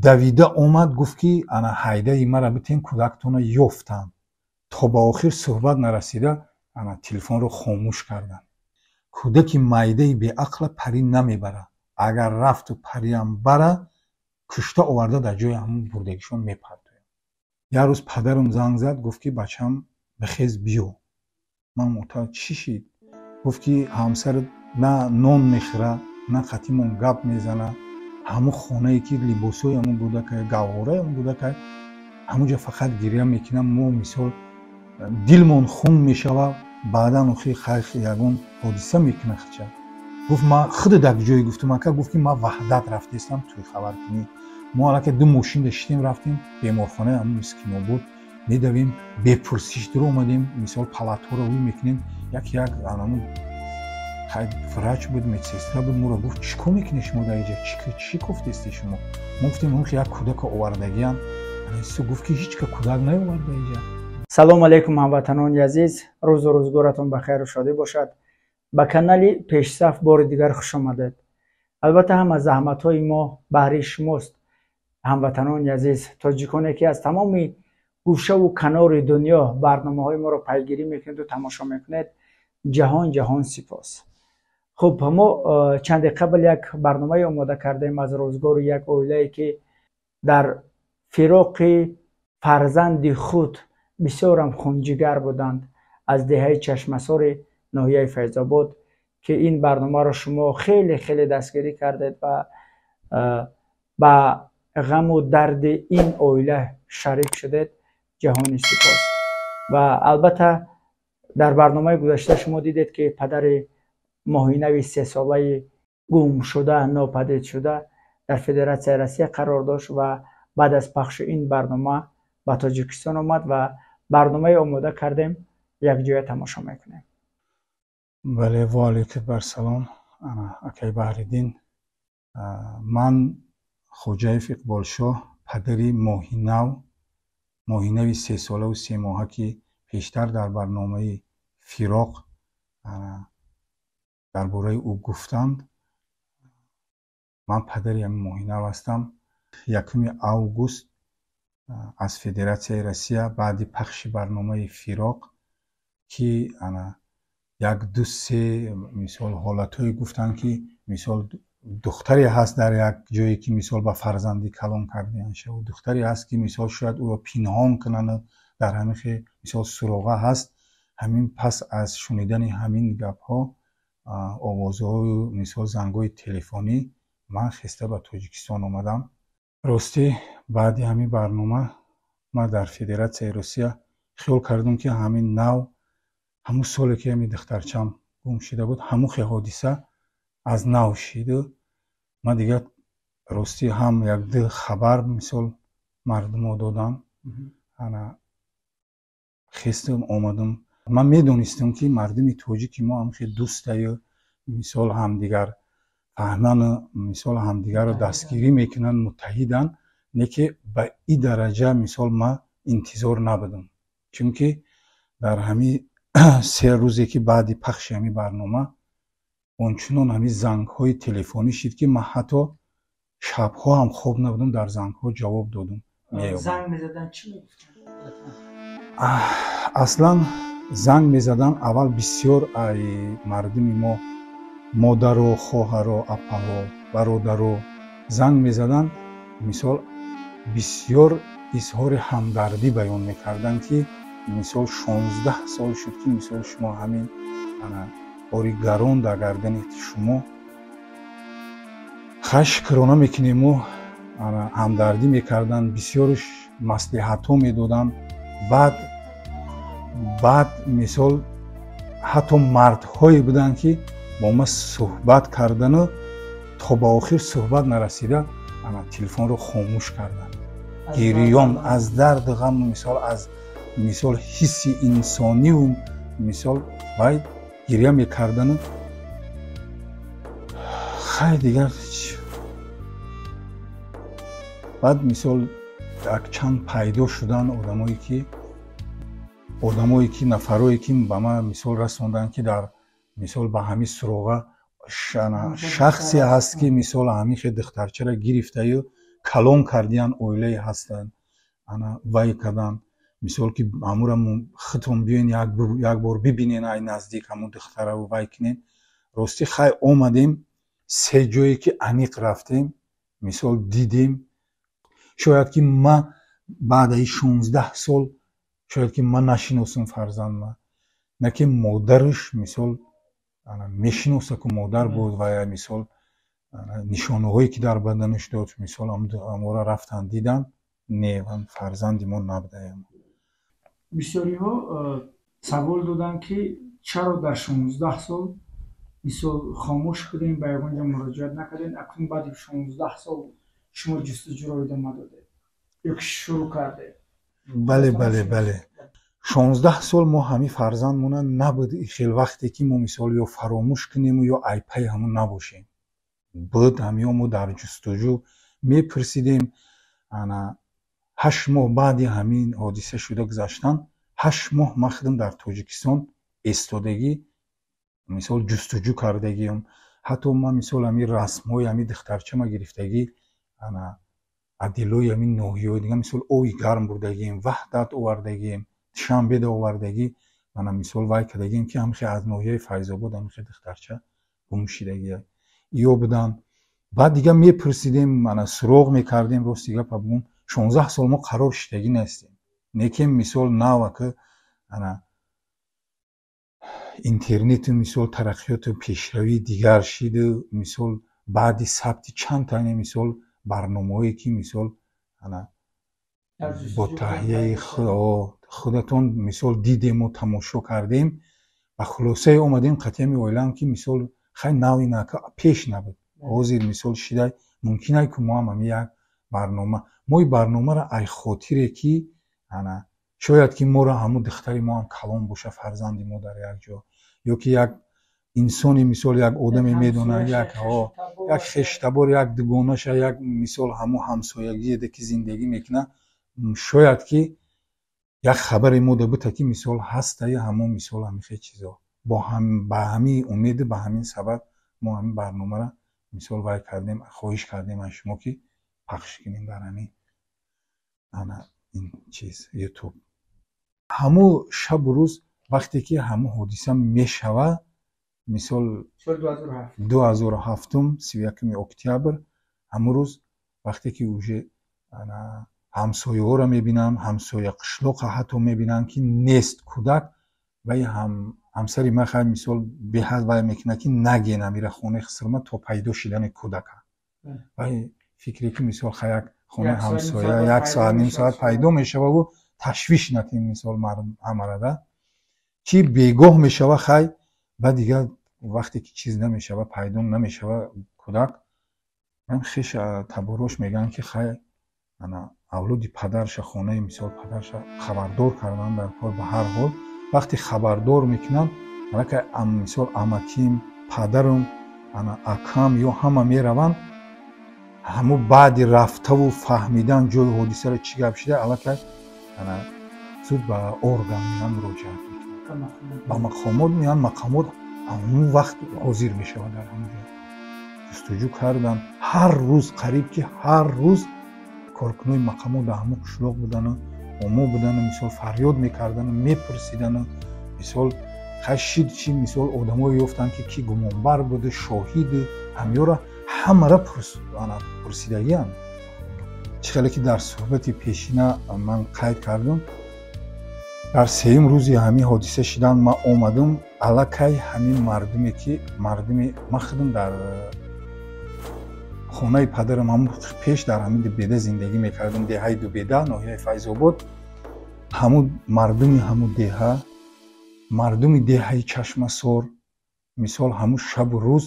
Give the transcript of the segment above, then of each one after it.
Давида омад, гуфт, ки ана ҳайдаи мара битен, кӯдактона ёфтам. То ба охир суҳбат нарасида, ана телефонро хомӯш карданд. Кӯдаки майдаи беақла парӣ намебара. Агар рафту париам бара, кушта оварда дар ҷои ҳамун бурдагишон мепартоям. Як рӯз падарам занг зад, гуфт, ки бачам, бихез, биё. Ман мутал чӣ шид? Гуфт, ки ҳамсарат на нон мехӯра, на қатимон гап мезана. Ҳамун хонае, ки либосҳои ҳамун кӯдакай, гаҳвораи ҳамун кӯдакай, ҳамунҷа фақат гиря мекунам. Мо, мисол, дилмон хун мешава. Баъдан охи хайр, ягон ҳодиса мекуна хича. Гуфт, ман худ дар ҷое гуфтум, ака, гуфт, ки ман Ваҳдат рафтестам туй хабаркунӣ. Мо аллакай ду мошин доштем, рафтем беморхонаи ҳамун Мискинобод. Медавем, бепурсиш дур омадем. Мисол, палатҳоро ӯй мекунем, як як анамун хай врач буд, медсестра буд, моро гуфт: «Чӣ кор мекунед шумо дар инҷа? Чӣ кофтести шумо?» Мо гуфтем, як кӯдака овардагиян. Гуфт, ки ҳеҷ ка кӯдак наоварда инҷа. Салом алейкум, ҳамватанони азиз! Рӯзу рӯзгоратон ба хайру шодӣ бошад. Ба канали Пешсаф бори дигар хуш омадед. Албатта, ҳама заҳматҳои мо баҳри шумост, ҳамватанони азиз, тоҷиконе, ки аз тамоми гӯшаву канори дунё барномаҳои моро пайгирӣ мекунеду тамошо мекунед. Ҷаҳон ҷаҳон сипос. Хуб, мо чанде қабл як барномае омода кардем аз рӯзгори як оилае, ки дар фироқи фарзанди худ бисёрам хунҷигар буданд, аз деҳаи Чашмасори ноҳияи Файзобод, ки ин барномаро шумо хеле хеле дастгирӣ кардед ва ба ғаму дарди ин оила шарик шудед. Ҷаҳони сипос. Ва албатта, дар барномаи гузашта шумо дидед, ки падари моҳинави сесолаи гумшуда, нопадид шуда дар Федератсияи Россия қарор дошт ва баъд аз пахши ин барнома ба Тоҷикистон омад ва барномае омода кардем, якҷоя тамошо мекунем. Бале, ваалайкум барсалом, акай Баҳриддин. Ман Хоҷаев Иқболшоҳ, падари Моҳинав, Моҳинави сесолаву 3 моҳа, ки пештар дар барномаи Фироқ дар бораи ӯ гуфтанд. Ман падари ҳамин Моҳинав ҳастам. 1 август аз Федератсияи Россия баъди пахши барномаи Фироқ, ки ана як ду се, мисол, ҳолатҳое гуфтанд, ки, мисол, духтаре ҳаст дар як ҷое, ки, мисол, ба фарзандӣ калон кардаанд шаву духтаре ҳаст, ки, мисол, шояд ӯро пинҳон кунанд, дар ҳамин хел, мисол, суроға ҳаст. Ҳамин пас аз шунидани ҳамин гапҳо, овозҳою, мисол, зангҳои телефонӣ, ман хеста ба Тоҷикистон омадам. Ростӣ, баъди ҳамин барнома ман дар Федератсияи Русия хиёл кардам, ки ҳамин нав, ҳамун соле, ки ҳамин духтарчам гум шуда буд, ҳамун хел ҳодиса аз нав шиду ман дигар, ростӣ, ҳам якду хабар, мисол, мардумо додам, ана хестам омадам. Ман медонистам, ки мардуми тоҷики мо ҳам хел дӯстаю, мисол, ҳамдигар фаҳману, мисол, ҳамдигарро дастгирӣ мекунанд, муттаҳиданд, не ки ба ин дараҷа, мисол, ман интизор набудам, чунки дар ҳамин 3 рӯзе, ки баъди пахши ҳамин барнома, ончунон ҳамин зангҳои телефонӣ шид, ки ман ҳатто шабҳо ҳам хоб набудам, дар зангҳо ҷавоб додум. Занг мезадан, чӣ мегуфтанд? Аслан занг мезадан аввал бисёр ай мардуми мо, модаро, хоҳаро, апаҳо, бародаро занг мезаданд. Мисол, бисёр изҳори ҳамдардӣ баён мекарданд, ки, мисол, 16 сол шуд, ки, мисол, шумо ҳамин бори гарон дар гардани шумо, хай, шукрона мекунему ҳамдардӣ мекарданд, бисёрш маслиҳатҳо медоданд. Баъд, мисол, ҳатто мардҳое буданд, ки бо ман суҳбат кардану то ба охир суҳбат нарасида, ана телефонро хомӯш карданд, гирён аз дарду ғаму, мисол, аз, мисол, ҳисси инсониву, мисол, вай гиря мекардану хай дигар. Баъд, мисол, якчанд пайдо шудан одамое ки нафарое, ки ба ман, мисол, расонданд, ки дар, мисол, ба ҳамин суроға шахсе ҳаст, ки, мисол, ҳамин хел духтарчаро гирифтаю. Калон кардиян, оилае ҳастанд, ана вай кардан, мисол ки ҳамура худтон биёен, як бор бибинен, ай наздик ҳамун духтараву вай кунен. Ростӣ, хай, омадем, се ҷое ки аниқ рафтем, мисол, дидем. Шояд ки ма баъдаи 16 сол, шояд ки ман нашиносам фарзандма, на ки модараш, мисол, мешиноса ку модар буд. Ва мисол, нишонаҳое ки дар баданаш дод, мисол, амора рафтан, дидан, не, фарзанди мо набудаям. Бисёриҳо савол доданд, ки чаро дар 16 сол, мисол, хомӯш будем, ба ягон ҷо муроҷиат накардем, акнун баъди 16 сол шумо ҷустуҷӯро идома додед ё ки шурӯъ кардед? Бале, 16 сол мо ҳамин фарзандмона набуд хел вақте ки мо, мисол, ё фаромӯш кунему, ё айпаи ҳамун набошем. Буд ҳамё, мо дар ҷустуҷӯ мепурсидем. Ана 8 моҳ баъди ҳамин ҳодиса шуда гузаштан, 8 моҳ ман худам дар Тоҷикистон истодагӣ, мисол, ҷустуҷӯ кардагиам. Ҳатто ман, мисол, ҳамин расмҳои ҳамин духтарчама гирифтагӣ, ана отделои ҳамин ноҳияҳои дига, мисол, ои гарм бурдагием, Ваҳдат овардагием, Душанбеда овардагӣ, мана, мисол, вай кардагием, ки ҳамихе аз ноҳияи Файзобод ҳамихе духтарча гум шидагия ё буданд. Баъд дига мепурсидем, мана суроғ мекардем. Рости гапа бугум, 16 сол мо қарор шидагӣ нестем, некем, мисол, навака ана интернету, мисол, тараққиёту пешравии дигар шиду, мисол, баъди сабти чанд тане, мисол, барномаҳое ки, мисол, ана бо таҳияи худатон, мисол, дидему тамошо кардем, ба хулосае омадем қатъиями оилаам, ки, мисол, хай, нави нака пеш набуд, ҳозир, мисол, шидай мумкин ай ку мо ҳам ҳами як барнома, мо и барномаро ай хотире ки ана шояд ки моро ҳамун духтари мо ҳам калон боша, фарзанди мо дар як ҷо, ё ки як инсоне, мисол, як одаме медонад, як хештабор, як дугонаша, як, мисол, ҳамун ҳамсоягие ки зиндагӣ мекунад, шояд ки як хабаре мо да бута, ки, мисол, ҳастаи ҳамон, мисол, ҳамихе чизо. Ба ҳамин умеду ба ҳамин сабаб мо ҳамин барномаро, мисол, вай кардем, хоҳиш кардем аз шумо, ки пахш кунем дар ҳамин ана ин чиз, Ютуб. Ҳамун шабу рӯз вақте ки ҳамун ҳодиса мешава, мисол, 2007-ум, 31-уми октябр, ҳамун рӯз вақте ки уже ҳамсояҳоро мебинам, ҳамсоя қишлоқа ҳатто мебинам, ки нест кӯдак, вай ҳамсари ман, хай, мисол, беҳад вай мекунад, ки наген амира хонаи хисрма то пайдо шидани кӯдака. Вай фикре ки, мисол, хай, як хонаи ҳамсоя як соат, ним соат пайдо мешававу ташвиш натем, мисол, ҳамарада ки бегоҳ мешава. Хай, баъд дигар вақте ки чиз намешава, пайдо намешава кӯдак, хеш таборош мегӯянд, ки хай, ана авлоди падарша, хонаи, мисол, падарша хабардор кардан дар кор. Ба ҳар ҳол, вақте хабардор мекунанд, аллакай, мисол, амаким, падарам, ана акам ё ҳама мераванд. Ҳамун баъди рафтаву фаҳмидан ҷои ҳодисаро, чӣ гап шида, аллакай ана зуд ба орган меян, муроҷиат мекунанд, ба мақомот меян. Мақомот ҳамун вақт ҳозир мешавад дар ҳамун ҷо. Ҷустуҷӯ кардан ҳар рӯз, қариб ки ҳар рӯз коркунои мақомот дар ҳамун қишлоқ будану омо будану, мисол, фарёд мекардану мепурсидану, мисол, хай, шид чи, мисол, одамое ёфтанд, ки ки гумонбар буду, шоҳиду, ҳамёра ҳамара пурсидагиам. Чӣ хеле ки дар суҳбати пешина ман қайд кардам, дар сеюм рӯзи ҳамин ҳодиса шидан ман омадам, аллакай ҳамин мардуме ки мардуми ман худам дар хонаи падарам ҳамун пеш дар ҳамин Дубеда зиндагӣ мекардам, деҳаи Дубеда, ноҳияи Файзобод. Ҳамун мардуми ҳамун деҳа, мардуми деҳаи Чашмасор, мисол, ҳамун шабу рӯз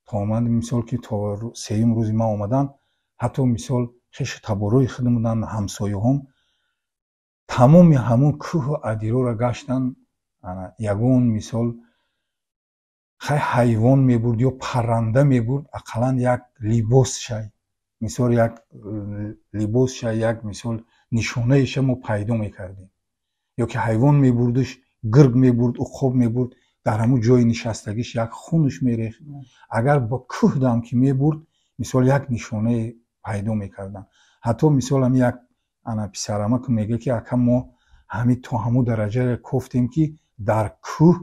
то омад, мисол, ки то сеюм рӯзи ман омадан, ҳатто, мисол, хешу таборои худам буданд, ҳамсояҳом, тамоми ҳамун кӯҳу адироро гаштан. Ягон, мисол, хай, ҳайвон мебурд ё парранда мебурд, ақаллан як либосшай, мисол, як либосша, як, мисол, нишонаеша мо пайдо мекардем. Ё ки ҳайвон мебурдуш, гирг мебурд, уқоб мебурд, дар ҳамун ҷои нишастагиш як хунуш мерехт. Агар ба кӯҳ дам ки мебурд, мисол, як нишонае пайдо мекарданд. Ҳатто мисол ҳами як ана писарамак мега, ки ака, мо ҳами то ҳамун дараҷаро кофтем, ки дар кӯҳ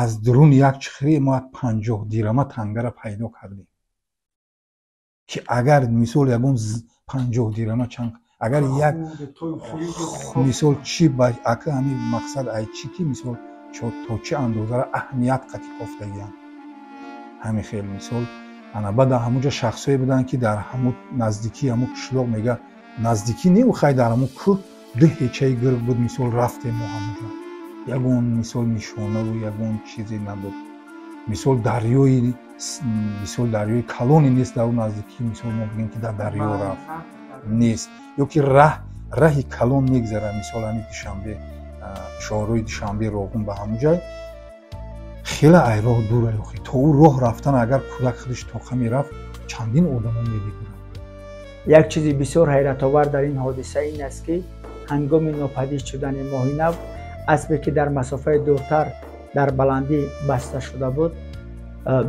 аз дуруни як чихри мо як 50 дирама тангара пайдо кардем, ки агар мисол ягон 50 дирама чанд, агар як мисол чи ака, ҳами мақсад ай чи, ки мисол то чӣ андозаро аҳамият қати кофтагианд. Ҳами хел мисол ана баъд дар ҳамунҷо шахсое буданд, ки дар ҳамун наздикии ҳамун қишлоқ, мега, наздикӣ не, хай, дар ҳамун кӯҳ ду ҳечаи гирг буд. Мисол рафтем мо ҳамунҷо, ягон мисол нишонаву ягон чизе набуд. Мисол дарёи, мисол дарёи калоне нест дар наздикӣ, мисол мо бигем, ки дар дарё рафт, нест, ё ки раҳи калон мегзара, мисол ҳами Душанбе, шоҳрои Душанбе Роғун ба ҳамун ҷай хеле ай роҳ дура. Охи то ӯ роҳ рафтан, агар кӯдак худаш тоқа мерафт, чандин одамо медидурад. Як чизи бисёр ҳайратовар дар ин ҳодиса ин аст, ки ҳангоми нопадид шудани моҳи нав, аспе, ки дар масофаи дуртар дар баландӣ баста шуда буд,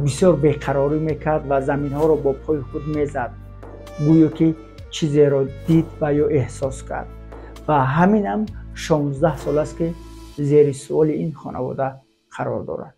бисёр беқарорӣ мекард ва заминҳоро бо пои худ мезад, гӯё ки чизеро дид ва ё эҳсос кард. Ва ҳаминам 16 сол аст, ки зери суоли ин хонавода қарор дорад.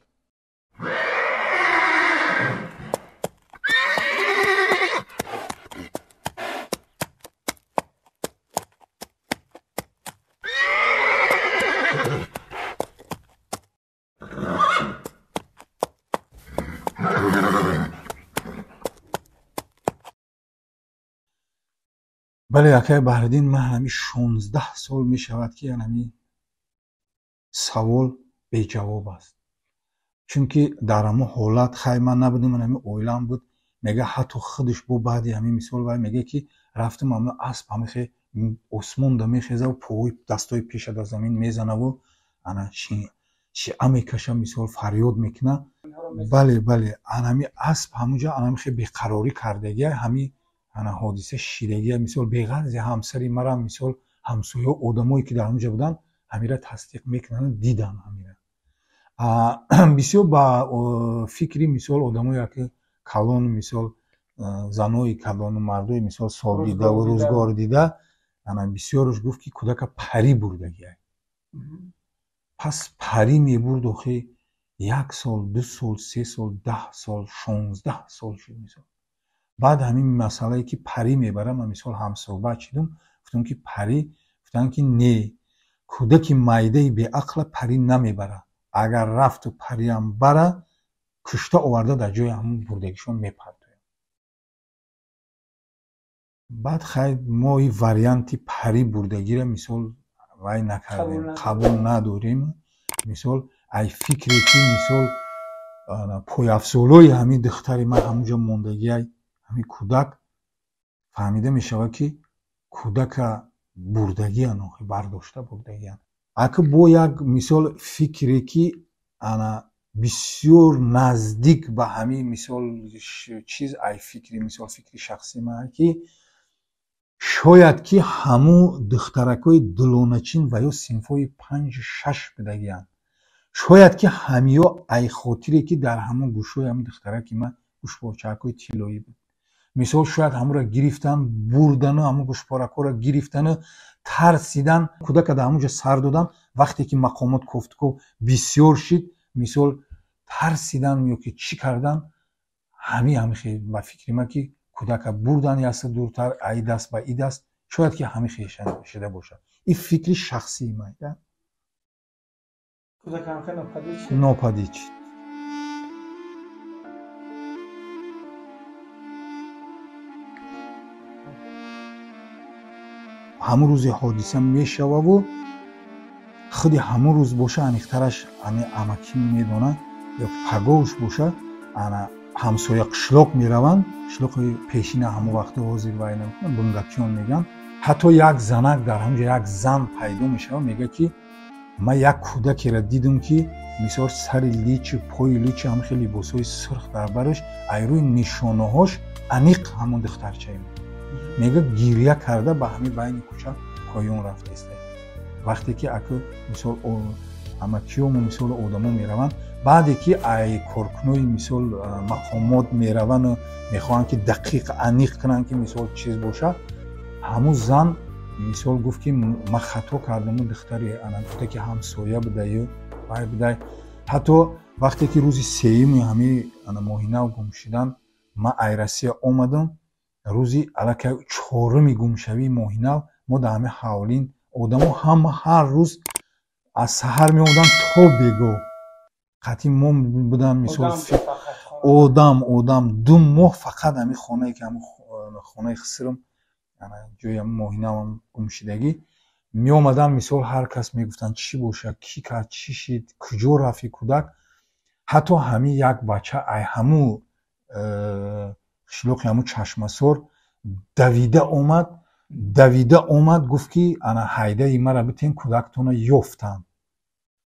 Бале, акай Баҳриддин, ман ҳами 16 сол мешавад, ки ҳами савол беҷавоб аст, чунки дар ҳамун ҳолат хай ман набудам, ҳами оилам буд. Мега, ҳатто худаш бо баъди ҳамин мисол вай мега, ки рафтам, ҳама асп ҳамихе осмонда мехезаву пои дастои пеша дар замин мезанаву ана шиа мекаша, мисол фарёд мекуна. Бале, бале, анами асп ҳамунҷа анамихе беқарорӣ кардагия, ҳами ана ҳодиса шидагия. Мисол беғарзи ҳамсари марам, мисол ҳамсоё, одамое, ки дар ҳамунҷа буданд, ҳамира тасдиқ мекунанд, дидан ҳамира. Бисёр ба фикри мисол одамое ки калон, мисол занои калону мардои мисол солдидаву рӯзгор дида, ана бисёрш гуфт, ки кӯдака парӣ бурдагия. Пас парӣ мебурд, охи як сол, 2 сол, 3 сол, 10 сол, 16 сол шуд. Мисол баъд ҳамин масъалае, ки парӣ мебарам, ман мисол ҳамсӯҳбат шудум, гуфтам, ки парӣ, гуфтанд, ки не, кӯдаки майдаи беақла парӣ намебарад, агар рафту париам бара, кушта оварда дар ҷои ҳамун бурдагишон мепартоям. Баъд хай мо и варианти парӣ бурдагиро мисол вай накардем, қабул надорем. Мисол ай фикре, ки мисол пойафзолои ҳамин духтари ман ҳамунҷо мондагиай, ҳамин кӯдак, фаҳмида мешавад, ки кӯдака бурдагиан, охи бардошта бурдагиан. Ака бо як мисол фикре, ки ана бисёр наздик ба ҳамин мисол чиз, ай фикри мисол фикри шахси ман, ки шояд ки ҳамун духтаракҳои дулоначин ва ё синфҳои панҷу шаш будагианд, шояд ки ҳамиё ай хотире, ки дар ҳамун гӯшҳои ҳамун духтараки ман гӯшпорчаакҳои тиллоӣ буд, мисол шояд ҳамонро гирифтан бурдану ҳамун гӯшпоракҳоро гирифтану тарсидан, кӯдака дар ҳамун ҷо сар додан. Вақте ки мақомот кофтуков бисёр шид, мисол тарсидан ё ки чӣ кардан, ҳами ба фикри ман, ки кӯдака бурдан яста дуртар, ай даст ба и даст, шояд ки ҳами шида бошад. Ин фикри шахсии ман. Нопадид шид. Ҳамун рӯзи ҳодиса мешававу худи ҳамун рӯз боша, аниқтараш ами амакӣ медонад, ё пагоҳш боша, ана ҳамсоя қишлоқ мераванд, қишлоқи пешина, ҳамон вақти ҳозир вай бунгакчиён мегӯянд. Ҳатто як занак дар ҳамҷо, як зан пайдо мешавад, мегӯяд, ки ман як кӯдакеро дидум, ки мисол сари личи, пои личи, ҳам хеле либосҳои сурх дар бараш, ай рӯи нишонаҳош аниқ ҳамон духтарчае. Мегӯяд, гиря карда ба ҳамин байни кӯча поён рафтааст. Вақте ки аку мисол Амакиёму мисол одамо мераванд. Баъде ки ай коркунои мисол мақомот меравану мехоҳанд, ки дақиқ аниқ кунанд, ки мисол чиз бошад, ҳамун зан мисол гуфт, ки ман хато кардаму духтари ана гуфта, ки ҳамсоя будаю вай будай. Ҳатто вақте ки рӯзи сеюми ҳамин ана Моҳинав гум шудан, ман ай Россия омадам, рӯзи аллакай чоруми гумшавии Моҳинав, мо дар ҳамин ҳавлин одамо ҳама ҳар рӯз аз саҳар меомаданд то бегоҳ қатъи мо будан. Мисол, одам 2 моҳ фақат ҳамин хонае, ки ҳамин хонаи хисрам, ҷои ҳамин Моҳинавам гумшидагӣ, меомаданд. Мисол, ҳар кас мегуфтанд, чӣ бошад, кӣ кард, чӣ шид, куҷо рафт кӯдак. Ҳатто ҳамин як бача ай ҳамун қишлоқи ҳамун Чашмасор давида омад, давида омад, гуфт, ки ана ҳайдаи мара битен, кӯдактона ёфтанд,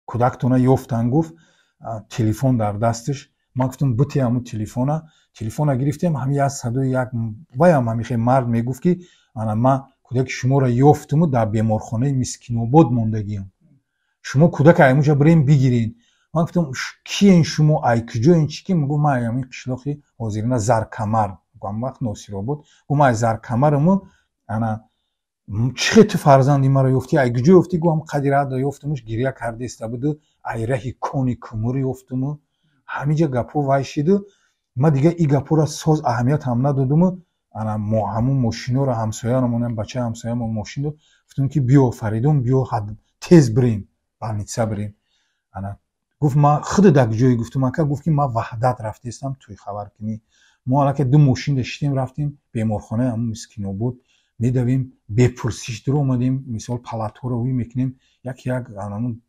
кӯдактона ёфтанд, гуфт. Телефон дар дасташ. Ман гуфтам, бите ҳамун телефона. Телефона гирифтем, ҳамин як садои як ваям ҳамихе мард мегуфт, ки ана ман кӯдаки шуморо ёфтуму дар беморхонаи Мискинобод мондагиам, шумо кӯдака аймуҷа бирем бигирен. Ман гуфтам, киен шумо, ай куҷоен, чӣ ки? Гуфт, ман ҳамин қишлоқи ҳозирина Заркамар, ҳам вақт Носиробод. Гуфт, ман ай Заркамаруму ана чӣ хел ту фарзанди маро ёфтӣ, ай куҷо ёфтӣ? Гуфт, ҳам қадирада ёфтумуш, гиря кардаиста буду, ай раҳи кони кумур ёфтуму. Ҳамиҷа гапҳо вай шиду, ман дигар и гапҳоро соз аҳамият ҳам надодуму ана ҳамун мошиноро ҳамсояамон, бачаи ҳамсоямон мошин дод, гуфтем, ки биё, Фаридун, биё, тез бирем, больница бирем. Ана гуфт, ман худ дар ҷое гуфтум, ака? Гуфт, ки ман Ваҳдат рафтаистам тӯй хабаркунӣ. Мо аллакай ду мошин доштем, рафтем беморхонаи ҳамун Мискинобод. Медавем, бепурсиш дур омадем. Мисол, палатҳоро ӯй мекунем, як як анамун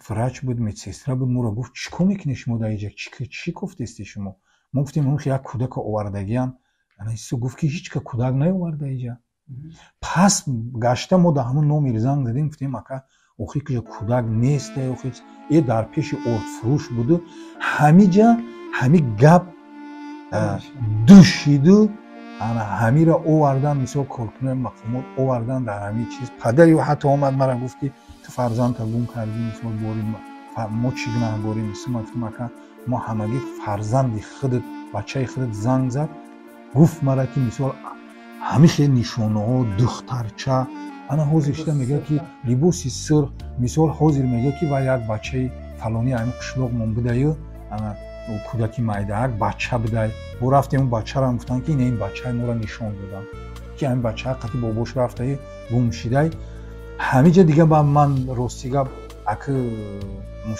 врач буд, медсестра буд, моро гуфт, чӣ кор мекунед шумо дар инҷа, чӣ гуфтести шумо? Мо гуфтем, як кӯдака овардагиам. Исо гуфт, ки ҳеҷ ка кӯдак наоварда инҷа. Пас гашта мо дар ҳамун номер занг задем, гуфтем, ака, охи куҷа кӯдак нест, охи е дар пеши ордфурӯш буду. Ҳамиҷа ҳами гап душиду ана ҳамира овардан, мисол, коркунои мақомот овардан дар ҳамин чиз. Падари ӯ ҳатто омад, мара гуфт, ки ту фарзандта гум кардӣ, мисол, бори мо чӣ гунаҳгорем? Мисол, ман гуфтам, ака, мо ҳамагӣ фарзанди худат, бачаи худат занг зад, гуфт мара, ки мисол ҳамин хел нишонаҳо, духтарча ана ҳозир шида мегӯяд, ки либоси сурх. Мисол, ҳозир мегӯяд, ки вай як бачаи фалони ҳамин қишлоқмон будаю, ана кӯдаки майдаак бача будай. Бо рафтем, бачарам гуфтанд, ки ин бачаи моро нишон додам, ки ҳамин бача қати бобош рафтаи гум шидай. Ҳамиҷа дига ба ман рости гап, аки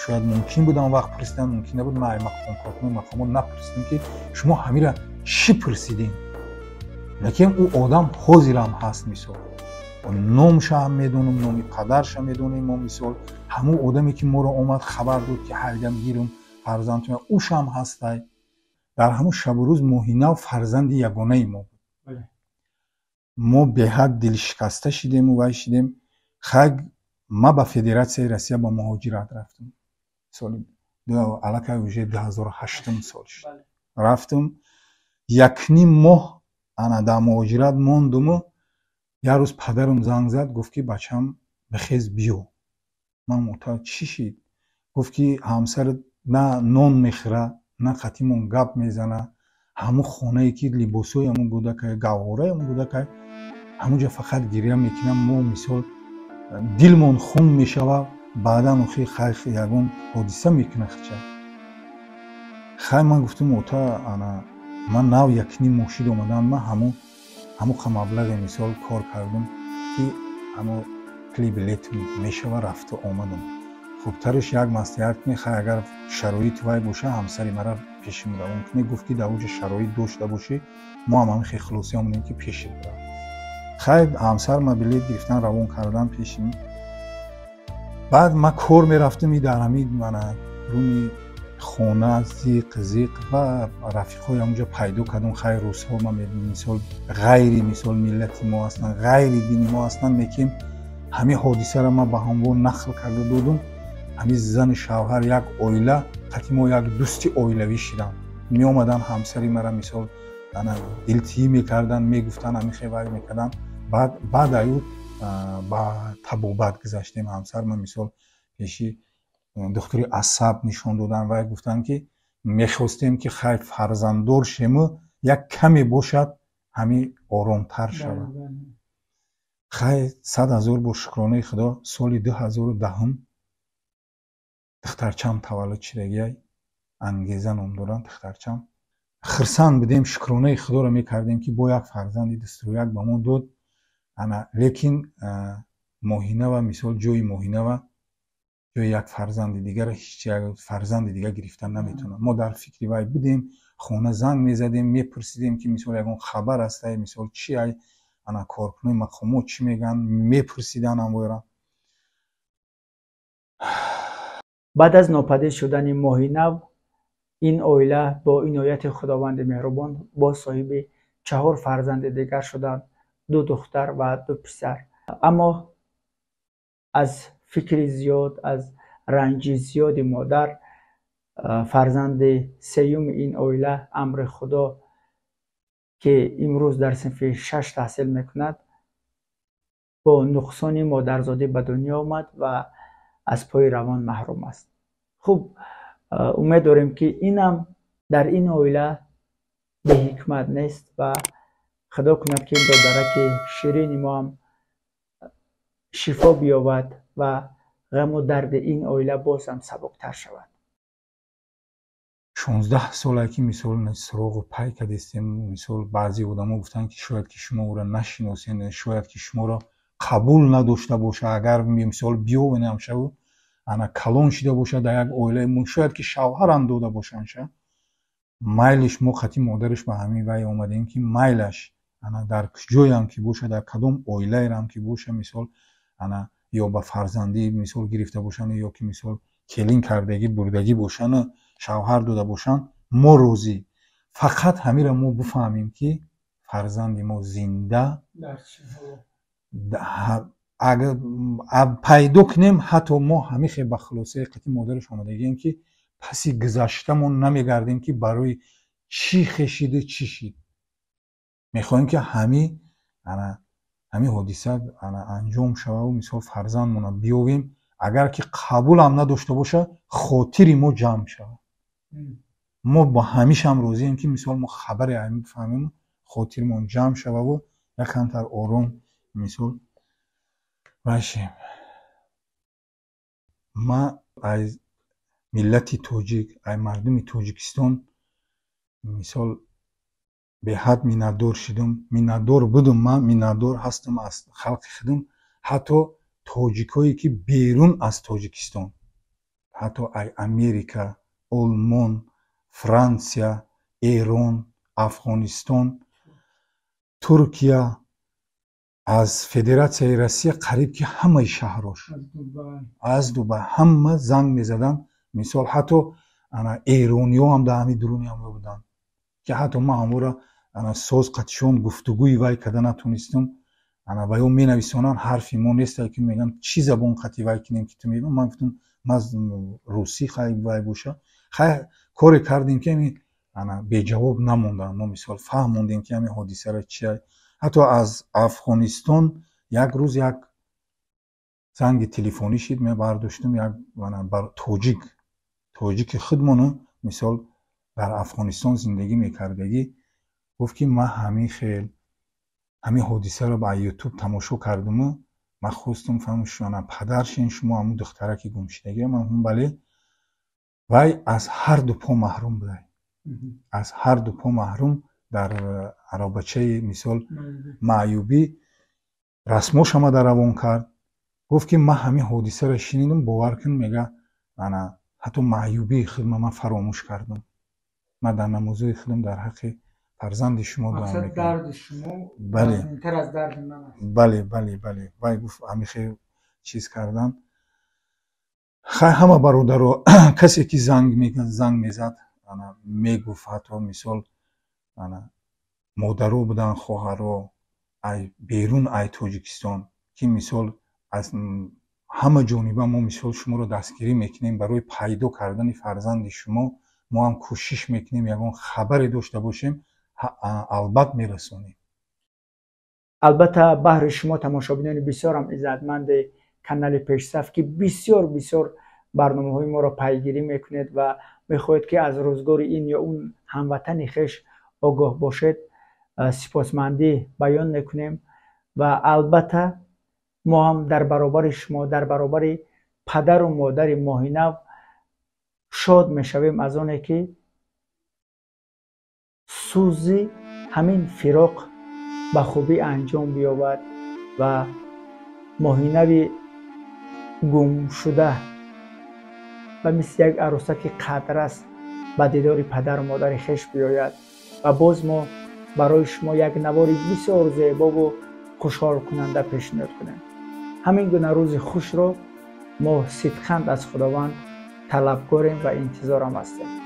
шояд мумкин буд он вақт пурсидан, мумкин набуд. Ман ай коркунои мақомот напурсидем, ки шумо ҳамира чӣ пурсидем, лекин ӯ одам ҳозирам ҳаст. Мисол, номша ҳам медонам, номи падарша медонем мо. Мисол, ҳамун одаме, ки моро омад, хабар дод, ки ҳайдам гирум фарзандтон, ӯшам ҳастай. Дар ҳамун шабу рӯз Моҳинав фарзанди ягонаи мо буд. Мо беҳад дилшикаста шидему вай шидем. Хай, ма ба Федератсияи Россия ба муҳоҷират рафтам, соли аллакай уже 2008-ум сол шуд. Рафтам, якним моҳ ана дар муҳоҷират мондуму як рӯз падарам занг зад, гуфт, ки бачам, бихез, биё. Ман муътаб, чӣ шид? Гуфт, ки ҳамсарат на нон мехӯра, на қатимон гап мезана. Ҳамун хонае, ки либосҳои ҳамун кӯдакай, гавҳораи ҳамун кӯдакай, ҳамунҷа фақат гиря мекунам. Мо мисол дилмон хун мешава. Баъдан охи хай ягон ҳодиса мекуна хича. Хай, ман гуфтам, ота, ана ман нав якним моҳ шид омадам, ман ҳамун қа маблағе мисол кор кардам, ки ҳамо пули билет мешава, рафта омадам. Хубтараш як маслиҳат кунӣ. Хай, агар шароит вай боша, ҳамсари мара пешим равон кунӣ. Гуфт, ки дар оҷа шароит дошта бошӣ, мо ҳам ҳамин хел хулоса омадем, ки пешит бирам. Хай, ҳамсар ма билет гирифтан, равон кардан пешим. Баъд ман кор мерафтам, и дар ҳамин мана руми хона зиқ зиқ ва рафиқҳои ҳамунҷа пайдо кардам. Хай, русҳо, ма мисол, ғайри мисол миллати мо ҳастанд, ғайри дини мо ҳастанд, мекем ҳамин ҳодисаро ман ба ҳамво нақл карда додум. Ҳамин зану шавҳар як оила қати мо як дӯсти оилавӣ шиданд. Меомаданд, ҳамсари мара мисол ана дилтиӣ мекарданд, мегуфтанд, ҳамин хел вай мекарданд. Баъд аю ба табобат гузаштем. Ҳамсар ман мисол Пеши духтури асаб нишон додан ва гуфтанд, ки мехостем, ки хай фарзанддор шему, як каме бошад, ҳамин оромтар шавад. Хай, 100 000 бор шукронаи Худо, соли 2010-ум духтарчам таваллуд шидагиай, Ангеза ном доранд духтарчам. Хирсанд будем, шукронаи Худоро мекардем, ки бо як фарзанди дустрӯяк ба мо дод. Ана, лекин Моҳинава, мисол, ҷои Моҳинава, ҷои як фарзанди дигара ҳеҷ як фарзанди дигар гирифта наметавонад. Мо дар фикри вай будем, хона занг мезадем, мепурсидем, ки мисол ягон хабар ҳастай, мисол чи ай, ана коркунои мақомот чӣ мегӯянд, мепурсидан ҳамвора. Баъд аз нопадид шудани Моҳинав, ин оила бо инояти Худованди меҳрубон боз соҳиби чаҳор фарзанди дигар шуданд: ду духтар ва ду писар. Аммо аз фикри зиёд, аз ранҷи зиёди модар, фарзанди сеюми ин оила, Амри Худо, ки имрӯз дар синфи шаш таҳсил мекунад, бо нуқсони модарзодӣ ба дунё омад ва аз пои равон маҳрум аст. Хуб, умед дорем, ки инам дар ин оила беҳикмат нест ва Худо кунад, ки додараки ширини моам шифо биёбад ва ғаму дарди ин оила боз ҳам сабуктар шавад. 16 солае, ки мисол суроғу пай кардистем. Мисол, баъзе одамо гуфтанд, ки шояд ки шумо ӯро нашиносед, шояд ки шуморо қабул надошта боша, агар мисол биёвенам шаву ана калон шида бошад дар як оилаи, шояд ки шавҳарам дода бошанд. Майлиш, мо қати модараш ба ҳамин вай омадем, ки майлаш, ана дар ҷоям ки боша, дар кадом оилаерам ки боша, мисол ана ё ба фарзандӣ мисол гирифта бошанд, ё ки мисол келин кардагӣ бурдагӣ бошану шавҳар дода бошанд, мо розӣ. Фақат ҳамира мо бифаҳмем, ки фарзанди мо зинда пайдо кунем. Ҳатто мо ҳамихе ба хулосаи қати модараш омадагием, ки паси гузаштамон намегардем, ки барои чӣ хешиду чӣ шид. Мехоҳем, ки ҳамин ҳодиса анҷом шававу мисол фарзандмона биёвем. Агар ки қабулам надошта боша, хотири мо ҷамъ шавад. Мо бо ҳамишам розием, ки мисол мо хабаре ҳамин бифаҳмему хотирмон ҷамъ шававу якамтар ором мисол башем. Ман аз миллати тоҷик, аз мардуми Тоҷикистон мисол беҳад миннатдор шудум, миннатдор будум, ман миннатдор ҳастам аз халқи худум, ҳатто тоҷикое, ки берун аз Тоҷикистон, ҳатто ай Америка, Олмон, Франсия, Эрон, Афғонистон, Туркия, аз Федератсияи Россия, қариб ки ҳамаи шаҳрош, аз Дубай ҳама занг мезаданд. Мисол, ҳатто ана эрониҳо ҳам дар ҳамин дуруни ҳамро буданд, ки ҳатто ман ҳамвора ана соз қатишон гуфтугӯи вай карда натонистам. Ана ваё менависонанд, ҳарфи мо нестай, ки мегӯянд, чӣ забон қати вай кунем, ки ту мегӯ. Ман гуфтам, ман русӣ, хай вай боша. Хай, коре кардем, ки ами ана беҷавоб намонданд. Мо мисол фаҳмондем, ки ҳамин ҳодисара чия. Ҳатто аз Афғонистон як рӯз як занги телефонӣ шид, ме бардоштум, як тоҷик, тоҷики худмону мисол дар Афғонистон зиндагӣ мекардагӣ, гуфт, ки ман ҳамин хел ҳамин ҳодисаро ба Ютуб тамошо кардуму ман хостум фаҳмам, падаршин шумо ҳамун духтараки гумшидагӣ? Ман гуфтам, бале. Вай аз ҳар ду по маҳрум будай, аз ҳар ду по маҳрум, дар аробачаи мисол маъюбӣ. Расмош омада равон кард, гуфт, ки ман ҳамин ҳодисаро шинидум, бовар кун, мега, ана ҳатто маъюбии худма ман фаромӯш кардам, ман дар намозои худам дар ҳаққи фарзанди шумо дуо мекунам. Бале, бале, бале, бале. Вай гуфт, ҳамин хел чиз кардан. Хай, ҳама бародаро, касе ки занг мезад, ана мегуфт, ҳатто мисол ана модаро буданд, хоҳаро ай берун ай Тоҷикистон, ки мисол аз ҳама ҷониба мо мисол шуморо дастгирӣ мекунем барои пайдо кардани фарзанди шумо. Мо ҳам кӯшиш мекунем, ягон хабаре дошта бошем, албат мерасонем. Албатта, баҳри шумо, тамошобинони бисёрам иззатманди Канали Пешсаф, ки бисёр бисёр барномаҳои моро пайгирӣ мекунед ва мехоҳед, ки аз рӯзгори ин ё он ҳамватани хеш огоҳ бошед, сипосмандӣ баён мекунем. Ва албатта мо ҳам дар баробари шумо, дар баробари падару модари Моҳинав шод мешавем аз оне, ки сӯзи ҳамин фироқ ба хубӣ анҷом биёбад ва Моҳинави гумшуда ба мисли як арӯсаки қадрас ба дидори падару модари хеш биёяд ва боз мо барои шумо як навори бисёр зебову хушҳолкунанда пешниҳод кунем. Ҳамин гуна рӯзи хушро мо сидқанд аз Худованд талабгорем ва интизорам ҳастем.